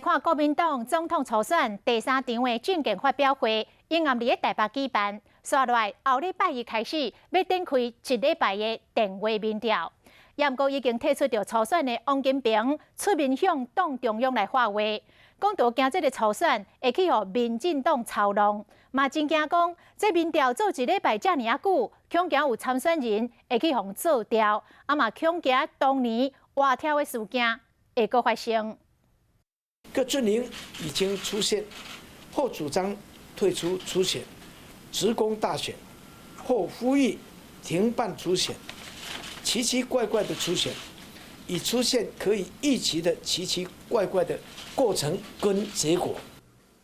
看國民黨總統初選第三場的政見發表會，應暗佇咧台北舉辦。紲落來後禮拜一開始，欲展開一禮拜的電話民調。毋過已經退出著初選的王金平出面向黨中央來發話，講著驚這个初選會去予民進黨操弄，嘛真驚講這民調做一禮拜遮爾仔久，恐驚有參選人會去予做掉，啊嘛恐驚當年活跳的事件會閣發生。各陣營已經出現，或主張退出初選、直攻大選，或呼籲停辦初選。奇奇怪怪的初選，已出現可以預期的奇奇怪怪的過程跟結果。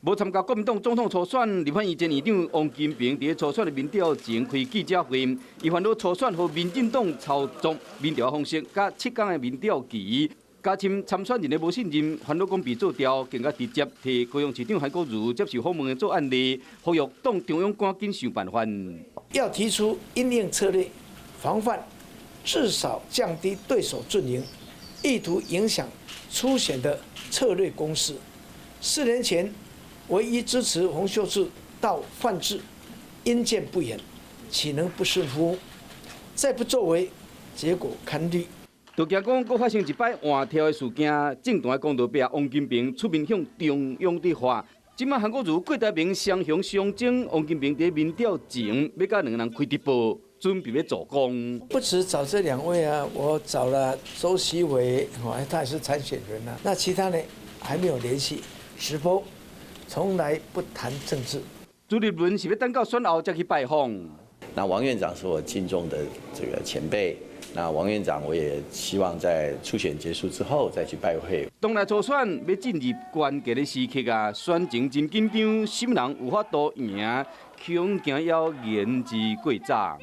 無參加國民黨總統初選，立法院前院長王金平佇初選的民調前開記者會，伊煩惱初選予民進黨操縱民調方式，佮7工的民調期，加深參選人的無信任，煩惱講被做掉，更加直接提高雄市長韓國瑜接受訪問的做案例，呼籲黨中央趕緊想辦法。要提出因應策略，防範至少降低對手陣營意圖影響初選的策略攻勢。4年前，唯一支持洪秀柱到泛智，殷鑑不遠，豈能不順乎？再不作為，結果堪慮。就驚講，閣發生一擺換跳的事件，政壇的公道伯王金平出面向中央佇話。這擺韓國瑜、郭台銘雙雄相爭，王金平佇民調前欲佮兩个人開直播，準備欲助攻。不止找這兩位啊，我找了周錫瑋，他也是參選人啊。那其他呢，還沒有聯繫。直播從來不談政治。朱立倫是欲等到選後才去拜訪。那王院長是我敬重的這個前輩。那王院長，我也希望在初選結束之後再去拜會。黨內初選欲進入關鍵的時刻啊，選情真緊張，啥人有法度贏，恐驚要言之過早。